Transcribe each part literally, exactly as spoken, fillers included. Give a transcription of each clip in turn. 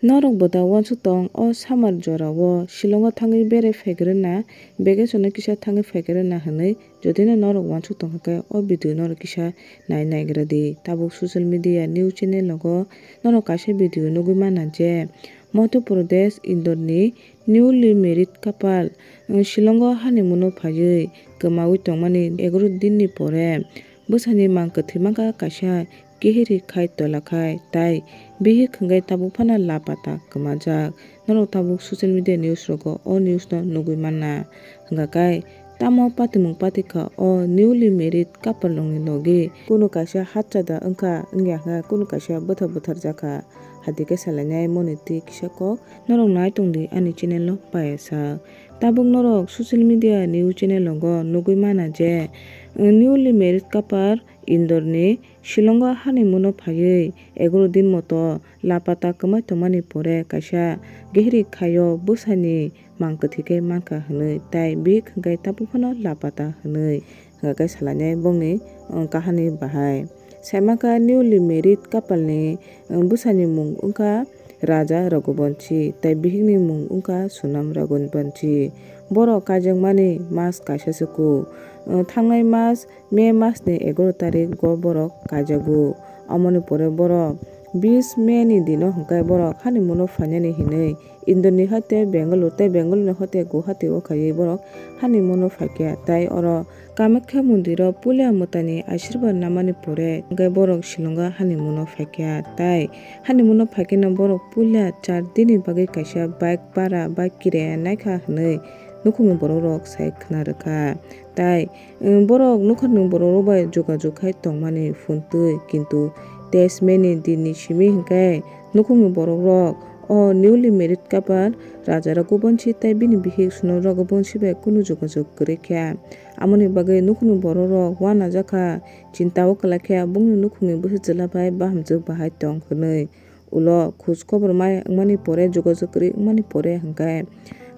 Norok bo da uansuk tong, o summer jora o Shillong o thangwi berai phaikrwna, vacation o kisa thangwi phaikrwna hwnwi, jodi no norok uansuk tong khe o video norok kisa nai naigra di. Tabuk social media news channel rogo norok kaisa video nugwi mana je Madhya Pradesh Indore ni newly married couple, uh, Shillong o honeymoon o phaiwi kwmawi tongmani egaroh din ni pore bwsani mang kwthwi mankha kaisa kihiri khai tola khai, tai bihik hwnkhe tabuk phano lapata kwmajak. Norok tabuk social media news rogo o news no nugwi manna. Hwnkha khe tamo patimung patikha o newly married couple rokni logi? Kunu kaisa hatchada wngkha, wngya hwnkha kunu kaisa bwtha bwtharjakha. Hati khe salainai moni twi kisa kok norok nai tongdi ani channel no payasa. Tabuk norok social media news channel rogo nugwi mana je, uh, newly married couple Indore ni Shillong o honeymoon o phaiwi egaroh din moto lapata kwmai tongmani pore kaisa gihiri khaio bwsani mang kwthwi khe mankha hwnwi, tai bihik hwnkhe tabuk phano lapata hwnwi hwnkha khe salainai bongni, um, kahani bahai. Saimankha newly married couple ni, um, bwsani mung wngkha Raja Raghuvanshi, tai bihikni mung wngkha Sonam Raghuvanshi. Borok kaijakmani mas kaisa se ku. Uh, thangnai mas May masni egaroh tarikgo borok kaijago. Amoni pore borok bis May ni dino hwnkhe borok honeymoon o phainani hinwi Indore ni hoite Bangalore tei Bangalore ni hoite Guwahati o khaiwi borok honeymoon o phaikha. Tai oro Kamakhya mondiro puila mwtaini asirwad namani pore hwnkhe borok Shillong o honeymoon o phaikha. Tai honeymoon o phaikheno borok puila char din ni bagwi kaisa bike bara, bike kiraya naikha hwnwi nukhungni borok rok sai khna rwkha. Tai, um, borok nukhungni borok rok bai jogajog khai tongmani phone twi, kintu teis May ni din ni simi hwnkhe nukhungni borok rok o newly married couple Raja Raghuvanshi tai bini bihik Sonam Raghuvanshi bai kunu jogajog kwrwi kha. Amoni bagwi nukhungni borok rok uanajakha, chinta o kwlai kha, bongni nukhungni bwsajwla bai bahamjwk bahai tong hwnwi. Ulo khoj khobor mai wngmani pore, jogajog kwrwi wngmani pore hwnkhe,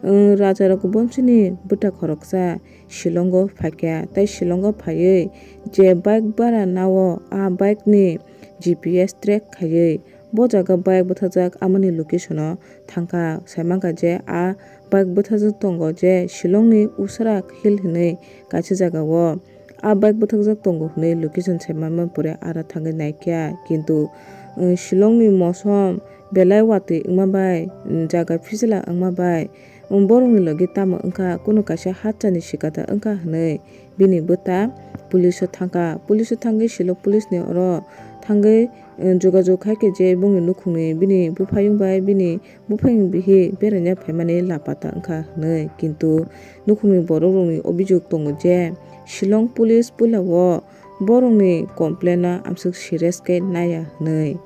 um, Raja Raghuvanshi ni bwta khoroksa Shillong o phaikha, tai Shillong o phaiwi je bike bara nao, a bike ni G P S track khaiwi bo jaga bike bwthajak amoni location o thangkha. Saimankha je a bike bwthajak tongo je Shillong ni Usara Hill hwnwi kaisa jaga o. A bike bwthakjak tongo hwnwi location sai manmani pore aro thangwi naikha, kintu, um, Shillong ni mosom belai watwi wngma bai, um, jaga phisila wngma bai, um, borokni logi tamo wngkha, kunu kaisa hatchani sikata wngkha hwnwi bini bwta police o thangkha. Police o thangwi Shillong police ni oro thangwi, um, jogajog khaikhe je bongni nukhungni bini buphayung bai bini buphang bihik beraina phaimani lapata wngkha hwnwi, kintu nukhungni borokrokni obijok tongo je Shillong police puila o borokni complain no amswk serious khe naiya hwnwi.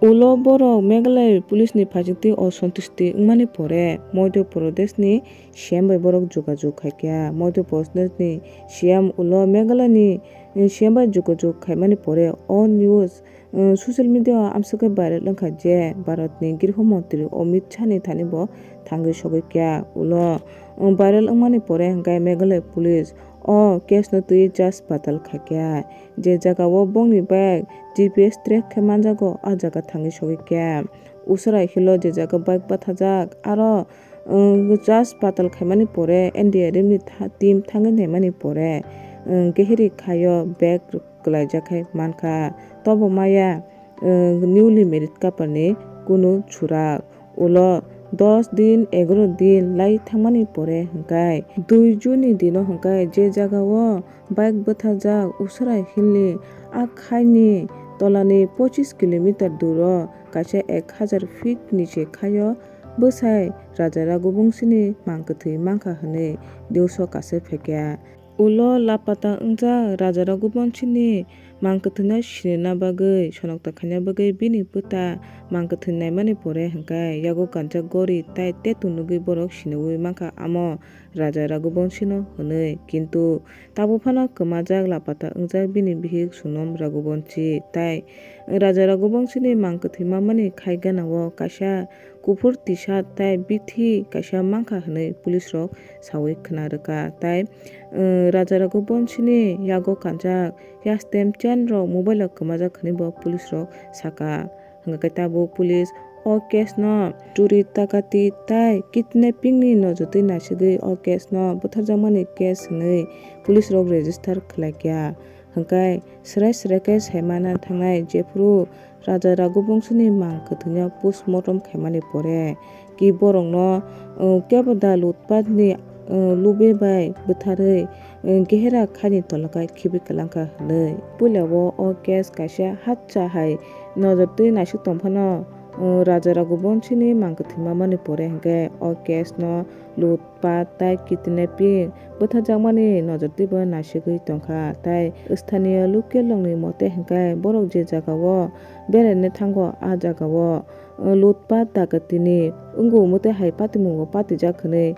Ulo borok Meghalaya police ni phaisingtwi osontusti wngmani pore Madhya Pradesh ni C M bai borok jogajog khaikha. Madhya Pradesh ni C M ulo Meghalaya ni C M bai jogajog khaimani pore o news, um, social media o amswk khe viral wngkha je Bharat ni Griho Montri Amit Shah ni thani bo thangwi sogwi kha. Ulo, um, viral wngmani pore hwnkhe Meghalaya police o case no twi jaach patal khaikha. Je jaga o bongni bike G P S track khe manjago, a jaga thangwi sogwi kha. Usara Hill o je jaga bike bathajak, aro, um, jaach patal khaimani pore N D R F ni tha-, team thangwi naimani pore, um, geheri khaio bag kwlaijak khai mankha. Tobo maya, uh, newly married couple ni kunu churak. Ulo dos din, egaroh din lai thangmani pore hwnkhe dui June ni dino hwnkhe je jaga o bike bwthajak Usara Hill ni a khai ni tola ni pochis kilometer duro kaisa ek hazar feet ni se khaio bwsai Raja Raghuvanshi ni mang kwthwi mankha hwnwi news o kasai phaikha. Ulo lapata wngjak Raja Raghuvanshi ni mang kwthwino sinina bagwi, sonokta khaina bagwi bini bwta mang kwthwi naimani pore hwnkhe yago kanjak gori tai tattoo nugwi borok siniwi mankha, amo Raja Raghuvanshi no hwnwi. Kintu tabuk phano kwmajak lapata wngjak bini bihik Sonam Raghuvanshi tai Raja Raghuvanshi ni mang kwthwi mamani khai gana o kaisa kuphur T-shirt tai bithi kaisa mankha hwnwi police rok sawi khna rwkha. Tai, uh, Raja Raghuvanshi ni yago kanjak yastem chain rok mobile o kwmajak hwnwi bo police rok saka. Hwnkhe tabuk police O case no churi takati tai kidnapping ni nojotwi nasigwi o case no butharjakmani case hwnwi police rok register khlaikha. Hwnkhe srai srai khe saimana thangnai, jephuru Raja Raghu bongso ni mang kwthwi no postmortem khaimani pore ki borok no, uh, kebo da lutpat ni, uh, lube bai bwtharwi, uh, gehera khaini tolokha khibi kwlangkha hwnwi. Puila o, o case kaisa hatcha hai nojor twi naisik tongphano, uh, Raja Raghu bongso ni mang kwthwi mamani pore hwnkhe o case no lutpat tai kidnapping bwtharjakmani nojor twibo naisigwi tongkha, tai sthaniyo local rokni mote hwnkhe borok je jagao beraina thango, a jagao lutpat dakatini wngwi mate hai patimungo patijak hwnwi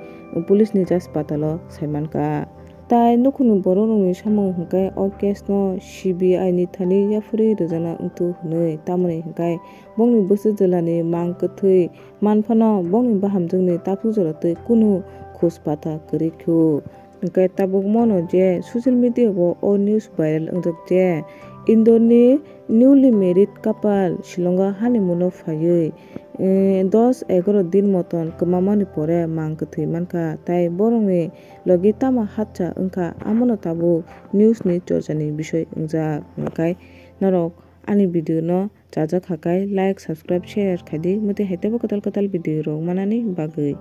police ni jaspatalo saimankha. Tai nukhungni borok rokni samung hwnkhe o case no C B I ni thani yaphurwi rwjakna wngthu hwnwi, tamoni hwnkhe bongni bwswk jwlani mang kwthwi manphano bongni bahamjwkni taphuk jora twi kunu khus patha kwrwi khu. Hwnkhe tabuk mono je social media o o news viral wngjak je Indore ni newly married couple Shillong o honeymoon o phaiwi, eh, dos egaro din moton kwmamani pore mang kwthwi mankha, tai borokni logi tamo hatcha wngkha, amono tabuk news ni chorcha ni bisoi wngjak. Hwnkhe norok ani video no chajak kha khe like, subscribe, share khaidi, mate hai teibo kwtal kwtal video rok manani bagwi.